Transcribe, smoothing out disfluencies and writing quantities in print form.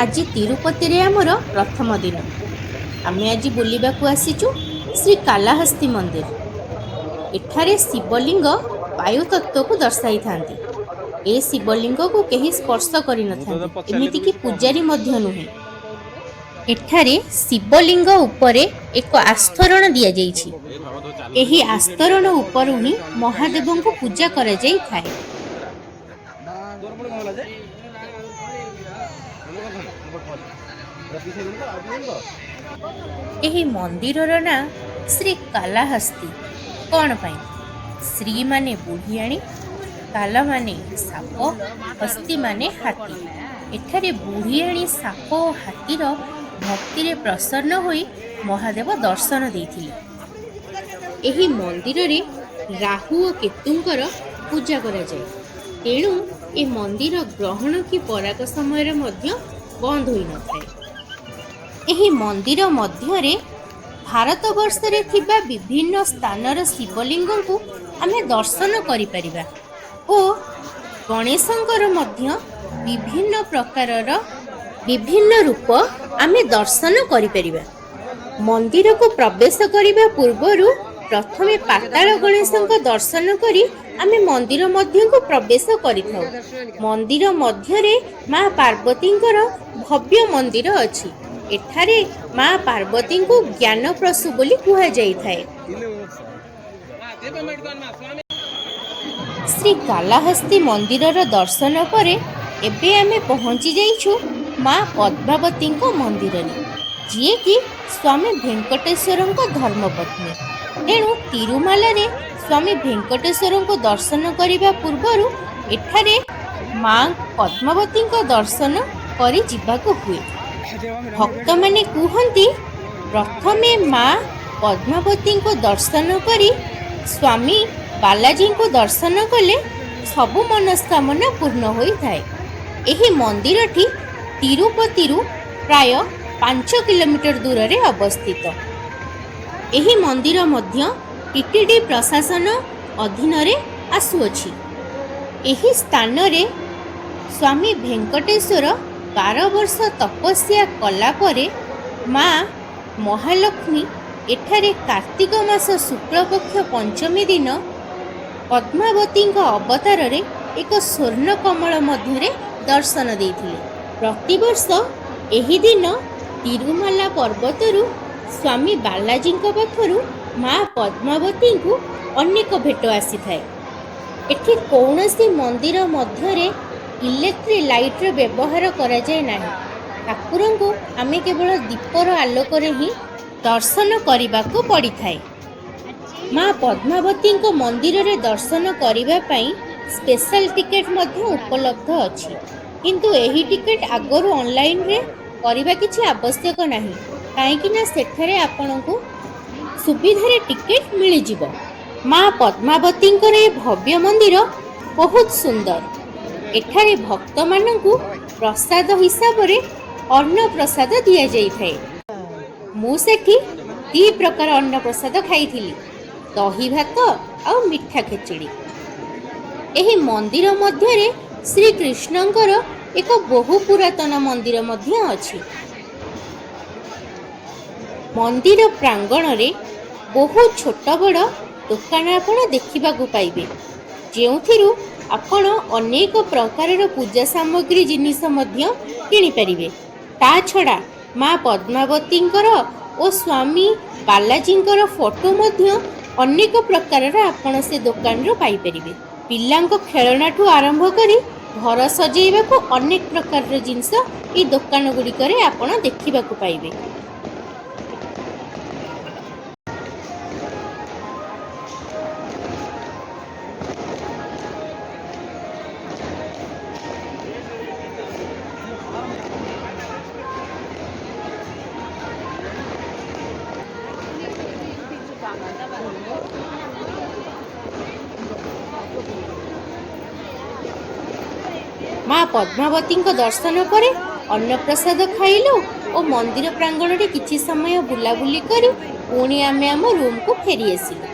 ଆଜି ତିରୁପତିରେ ଆମର ପ୍ରଥମ ଦିନ। ଆମେ ଆଜି ବୁଲିବାକୁ ଆସିଛୁ ଶ୍ରୀ କାଲାହସ୍ତି ମନ୍ଦିର। ଏଠାରେ ଶିବଲିଙ୍ଗ ବାୟୁ ତତ୍ତ୍ୱକୁ ଦର୍ଶାଇଥାନ୍ତି। ଏ ଶିବଲିଙ୍ଗକୁ କେହି ସ୍ପର୍ଶ ମୁଁ ତତେ କରିନଥାନ୍ତି, ପଚାରିଲି ତୁ ଏମିତିକି କିଛି ପୂଜାରୀ କହିଲୁ। ମଧ୍ୟ ନୁହେଁ। ଏଠାରେ ଶିବଲିଙ୍ଗ ଉପରେ ଏକ ଆସ୍ତରଣ ଦିଆଯାଇଛି। ଏହି ଆସ୍ତରଣ ଉପରୁ ହିଁ ମହାଦେବଙ୍କୁ ପୂଜା କରାଯାଇଥାଏ। ଏହି ମନ୍ଦିରର ନାଁ ଶ୍ରୀ କାଲାହସ୍ତି କ'ଣ ପାଇଁ? ଶ୍ରୀ ମାନେ ବୁଢ଼ିଆଣୀ, କାଲ ମାନେ ସାପ, ହସ୍ତି ମାନେ ହାତୀ। ଏଠାରେ ବୁଢ଼ିଆଣୀ, ସାପ ଓ ହାତୀର ଭକ୍ତିରେ ପ୍ରସନ୍ନ ହୋଇ ମହାଦେବ ଦର୍ଶନ ଦେଇଥିଲେ। ଏହି ମନ୍ଦିରରେ ରାହୁ ଓ କେତୁଙ୍କର ପୂଜା କରାଯାଏ, ତେଣୁ ଏ ମନ୍ଦିର ଗ୍ରହଣ କି ପରାଗ ସମୟରେ ମଧ୍ୟ ବନ୍ଦ ହୋଇନଥାଏ। ଏହି ମନ୍ଦିର ମଧ୍ୟରେ ଭାରତବର୍ଷରେ ଥିବା ବିଭିନ୍ନ ସ୍ଥାନର ଶିବଲିଙ୍ଗଙ୍କୁ ଆମେ ଦର୍ଶନ କରିପାରିବା ଓ ଗଣେଶଙ୍କର ମଧ୍ୟ ବିଭିନ୍ନ ପ୍ରକାରର ବିଭିନ୍ନ ରୂପ ଆମେ ଦର୍ଶନ କରିପାରିବା। ମନ୍ଦିରକୁ ପ୍ରବେଶ କରିବା ପୂର୍ବରୁ ପ୍ରଥମେ ପାତାଳ ଗଣେଶଙ୍କ ଦର୍ଶନ କରି ଆମେ ମନ୍ଦିର ମଧ୍ୟକୁ ପ୍ରବେଶ କରିଥାଉ। ମନ୍ଦିର ମଧ୍ୟରେ ମା ପାର୍ବତୀଙ୍କର ଭବ୍ୟ ମନ୍ଦିର ଅଛି। ଏଠାରେ ମା ପାର୍ବତୀଙ୍କୁ ଜ୍ଞାନପ୍ରସୂ ବୋଲି କୁହାଯାଇଥାଏ। ଶ୍ରୀ କାଲାହସ୍ତି ମନ୍ଦିରର ଦର୍ଶନ ପରେ ଏବେ ଆମେ ପହଞ୍ଚି ଯାଇଛୁ ମା ପଦ୍ମାବତୀଙ୍କ ମନ୍ଦିରରେ, ଯିଏକି ସ୍ୱାମୀ ଭେଙ୍କଟେଶ୍ୱରଙ୍କ ଧର୍ମପତ୍ନୀ। ତେଣୁ ତିରୁମାଲାରେ ସ୍ୱାମୀ ଭେଙ୍କଟେଶ୍ୱରଙ୍କୁ ଦର୍ଶନ କରିବା ପୂର୍ବରୁ ଏଠାରେ ମା ପଦ୍ମାବତୀଙ୍କ ଦର୍ଶନ କରି ଯିବାକୁ ହୁଏ। ଭକ୍ତମାନେ କୁହନ୍ତି, ପ୍ରଥମେ ମା ପଦ୍ମାବତୀଙ୍କୁ ଦର୍ଶନ କରି ସ୍ୱାମୀ ବାଲାଜୀଙ୍କୁ ଦର୍ଶନ କଲେ ସବୁ ମନସ୍କାମନା ପୂର୍ଣ୍ଣ ହୋଇଥାଏ। ଏହି ମନ୍ଦିରଟି ତିରୁପତିରୁ ପ୍ରାୟ 5 କିଲୋମିଟର ଦୂରରେ ଅବସ୍ଥିତ। ଏହି ମନ୍ଦିର ମଧ୍ୟ ଟିଟିଡି ପ୍ରଶାସନ ଅଧୀନରେ ଆସୁଅଛି। ଏହି ସ୍ଥାନରେ ସ୍ୱାମୀ ଭେଙ୍କଟେଶ୍ୱର 12 ବର୍ଷ ତପସ୍ୟା କଲା ପରେ ମା ମହାଲକ୍ଷ୍ମୀ ଏଠାରେ କାର୍ତ୍ତିକ ମାସ ଶୁକ୍ଳପକ୍ଷ ପଞ୍ଚମୀ ଦିନ ପଦ୍ମାବତୀଙ୍କ ଅବତାରରେ ଏକ ସ୍ୱର୍ଣ୍ଣ କମଳ ମଧ୍ୟରେ ଦର୍ଶନ ଦେଇଥିଲେ। ପ୍ରତିବର୍ଷ ଏହି ଦିନ ତିରୁମାଲା ପର୍ବତରୁ ସ୍ୱାମୀ ବାଲାଜୀଙ୍କ ପାଖରୁ ମା ପଦ୍ମାବତୀଙ୍କୁ ଅନେକ ଭେଟ ଆସିଥାଏ। ଏଠି କୌଣସି ମନ୍ଦିର ମଧ୍ୟରେ ଇଲେକ୍ଟ୍ରିକ୍ ଲାଇଟ୍ର ବ୍ୟବହାର କରାଯାଏ ନାହିଁ। ଠାକୁରଙ୍କୁ ଆମେ କେବଳ ଦୀପର ଆଲୋକରେ ହିଁ ଦର୍ଶନ କରିବାକୁ ପଡ଼ିଥାଏ। ମା ପଦ୍ମାବତୀଙ୍କ ମନ୍ଦିରରେ ଦର୍ଶନ କରିବା ପାଇଁ ସ୍ପେଶାଲ ଟିକେଟ୍ ମଧ୍ୟ ଉପଲବ୍ଧ ଅଛି, କିନ୍ତୁ ଏହି ଟିକେଟ୍ ଆଗରୁ ଅନଲାଇନରେ କରିବା କିଛି ଆବଶ୍ୟକ ନାହିଁ, କାହିଁକି ନା ସେଠାରେ ଆପଣଙ୍କୁ ସୁବିଧାରେ ଟିକେଟ୍ ମିଳିଯିବ। ମା ପଦ୍ମାବତୀଙ୍କର ଏ ଭବ୍ୟ ମନ୍ଦିର ବହୁତ ସୁନ୍ଦର। ଏଠାରେ ଭକ୍ତମାନଙ୍କୁ ପ୍ରସାଦ ହିସାବରେ ଅନ୍ନ ପ୍ରସାଦ ଦିଆଯାଇଥାଏ। ମୁଁ ସେଠି ଦି ପ୍ରକାର ଅନ୍ନ ପ୍ରସାଦ ଖାଇଥିଲି, ଦହି ଭାତ ଆଉ ମିଠା ଖେଚୁଡ଼ି। ଏହି ମନ୍ଦିର ମଧ୍ୟରେ ଶ୍ରୀକୃଷ୍ଣଙ୍କର ଏକ ବହୁ ପୁରାତନ ମନ୍ଦିର ମଧ୍ୟ ଅଛି। ମନ୍ଦିର ପ୍ରାଙ୍ଗଣରେ ବହୁ ଛୋଟ ବଡ଼ ଦୋକାନ ଆପଣ ଦେଖିବାକୁ ପାଇବେ, ଯେଉଁଥିରୁ ଆପଣ ଅନେକ ପ୍ରକାରର ପୂଜା ସାମଗ୍ରୀ ଜିନିଷ ମଧ୍ୟ କିଣିପାରିବେ। ତା ଛଡ଼ା ମା ପଦ୍ମାବତୀଙ୍କର ଓ ସ୍ୱାମୀ ବାଲାଜୀଙ୍କର ଫଟୋ ମଧ୍ୟ ଅନେକ ପ୍ରକାରର ଆପଣ ସେ ଦୋକାନରୁ ପାଇପାରିବେ। ପିଲାଙ୍କ ଖେଳଣାଠୁ ଆରମ୍ଭ କରି ଘର ସଜେଇବାକୁ ଅନେକ ପ୍ରକାରର ଜିନିଷ ଏଇ ଦୋକାନ ଗୁଡ଼ିକରେ ଆପଣ ଦେଖିବାକୁ ପାଇବେ। ମା ପଦ୍ମାବତୀଙ୍କ ଦର୍ଶନ ପରେ ଅନ୍ନପ୍ରସାଦ ଖାଇଲୁ ଓ ମନ୍ଦିର ପ୍ରାଙ୍ଗଣରେ କିଛି ସମୟ ବୁଲାବୁଲି କରି ପୁଣି ଆମେ ଆମ ରୁମକୁ ଫେରି ଆସିଲୁ।